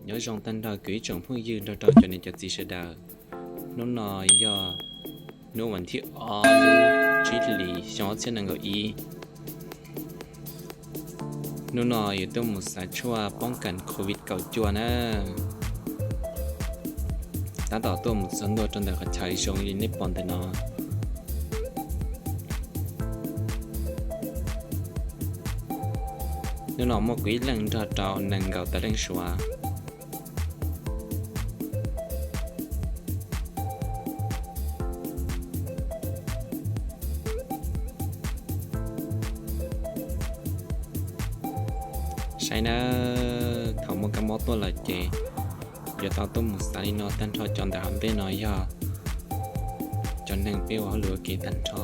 Nyob zoo tag nrho kwv ib tsoom phooj ywg nrog rau cov niam cov txiv sawv daws. Hnub no yog hnub vas thib ob lub tsib hlis xyoo ob txhiab nees nkaum ib. Hnub no yuav tuaj mus xav tshuaj poob kas Covid kaum cuaj na. Tab tom tuaj mus txog ntua rau ntawm qhov chaw zoo li nej pom ntawm no. Hnub no muaj kuv ib leeg nrog rau nees nkaum tawm leej suav. Saib na, thaum muaj kab mob tuaj lawm ces yuav tau tuaj mus xav li no tag nrho. Cov ntawm hauv ntej no yog cov neeg peb ua hauj lwm ua ke tag nrho.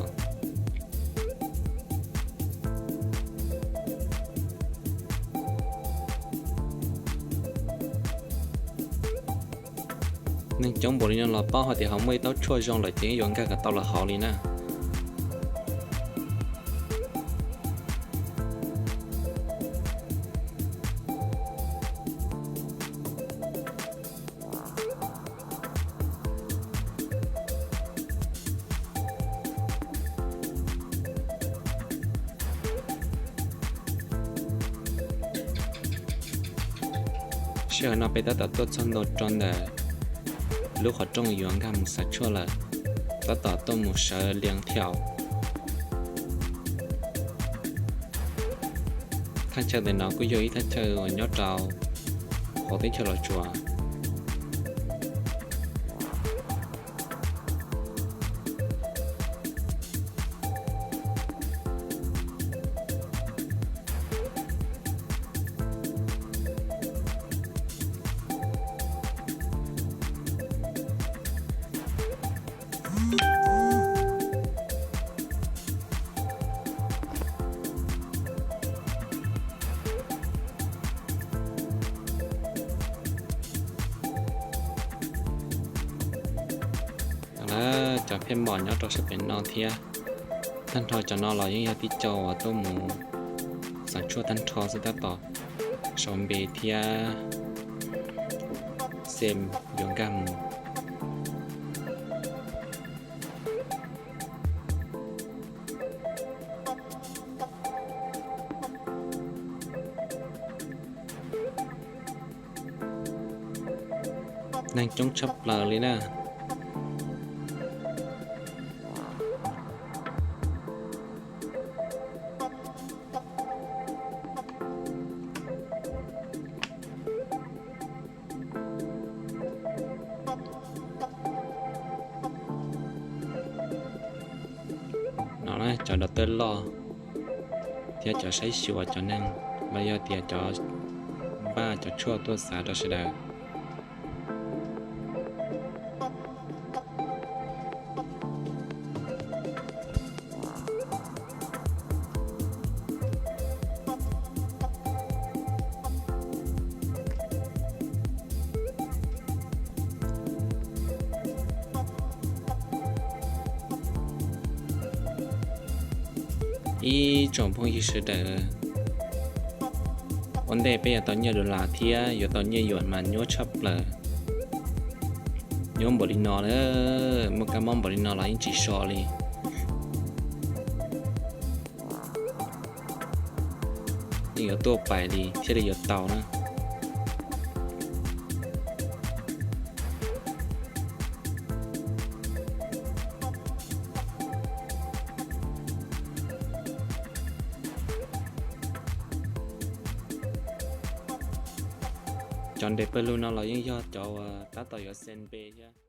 Neeg coob npaum li no los paub hais tias ho muaj ib taub tshuaj zoo lawm ces yuav nkag kom tau los hauv li na. Sij hawm no peb tab tom tuaj txog ntua rau ntawm lub qhov rooj yuav nkag mus xav tshuaj lawm, tab tom tuaj mus sawv lias thiab. Thaj chaw ntawm no kuj yog ib thaj chaw uas nyob rau hauv teb chaws Los Tsuas. Cov pheej mom nyob rau sab pem no thiab. Tag nrho cov no los yeej yog tib co uas tuaj mus xav tshuaj tag nrho xwb, tab tom sau npe thiab xem yuav nkag mus. Neeg coob tshaj plaws li na. No cov dov tawj loj thiab cov saib xyuas cov neeg los yog tias cov npaj cov tshuaj tuaj xav rau sawv daws. Ib tsoom phooj ywg sawv daws, ua ntej peb yuav tau nyiaj dollar thiab yuav tau nyiaj yuam mas nyuaj tshaj plaws. Nyuaj npaum li no na, muaj kab mob npaum li no los yeej tsis so li. Yeej yuav tuaj pais li thiaj li yuav tau na. Cov nres pawg lug no los yeej yog cov uas tab tom yuav xem npe thiab.